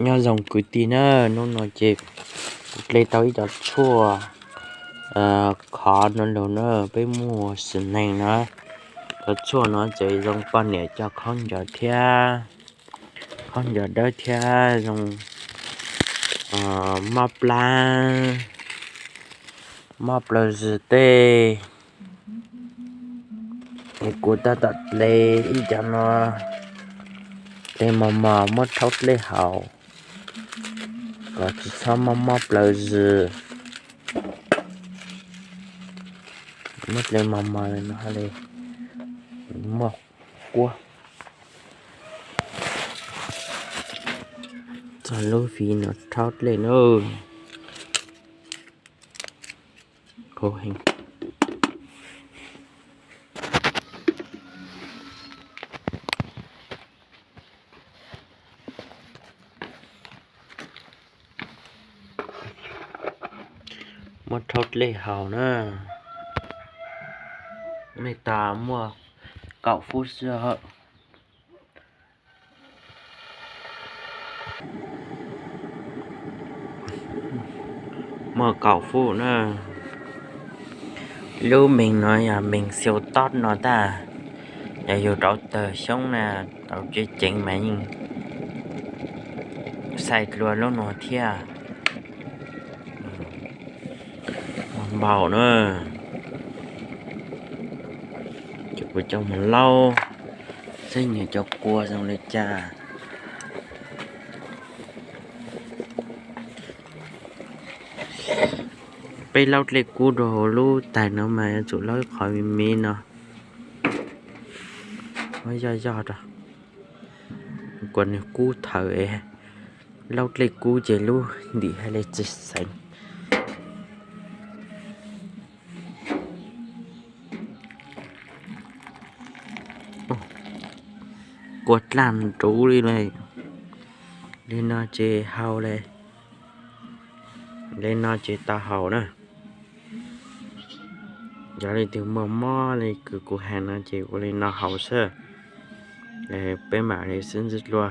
Nyob zoo kwv tij na, hnub no ces kuv hle tau ib cov tshuaj khov no los na, peb muag sim neeg na. Cov tshuaj no ces zoo poj niam coj khaub ncaws thiab, khaub ncaws dawb thiab zoo mob plab, mob plaws zws tej. Es kuv tab tom hle ib cov no, hle mos mos muab rhaub dlej haus kom tsis txhob mob mob plaws zws. Muab hle mos mos li no li, muaj kuab. Txog lub fiv no rhaub dlej na. Khuv heev. Muab rhaub dlej haus na. Nej tas muaj kaum fub xwb. Muaj kaum fub na. Lub mees no yog mees xiu tob no tag, yog yus rauv taws xyoob na, rauv tsev ceev mas yeej xais dlua lub no thiab. Npau na, ces kuv coj mus laub, seb nws cov kua zoo li cas. Peb laub dlej kub rau hauv lub tais no mas yuav tsum laub ib qho me me no, muab yoj yoj rau, kuas nws kub thawm es laub dlej kub ces lub ntim hais li tsis xeev. Kua dlaj nruv li lawm. Li no ces haus li, li no ces tau haus na. Yog leej twg muaj mob li kws kuv has no ces ua li no haus xwb. Peb mam li xwb ntxiv dlua.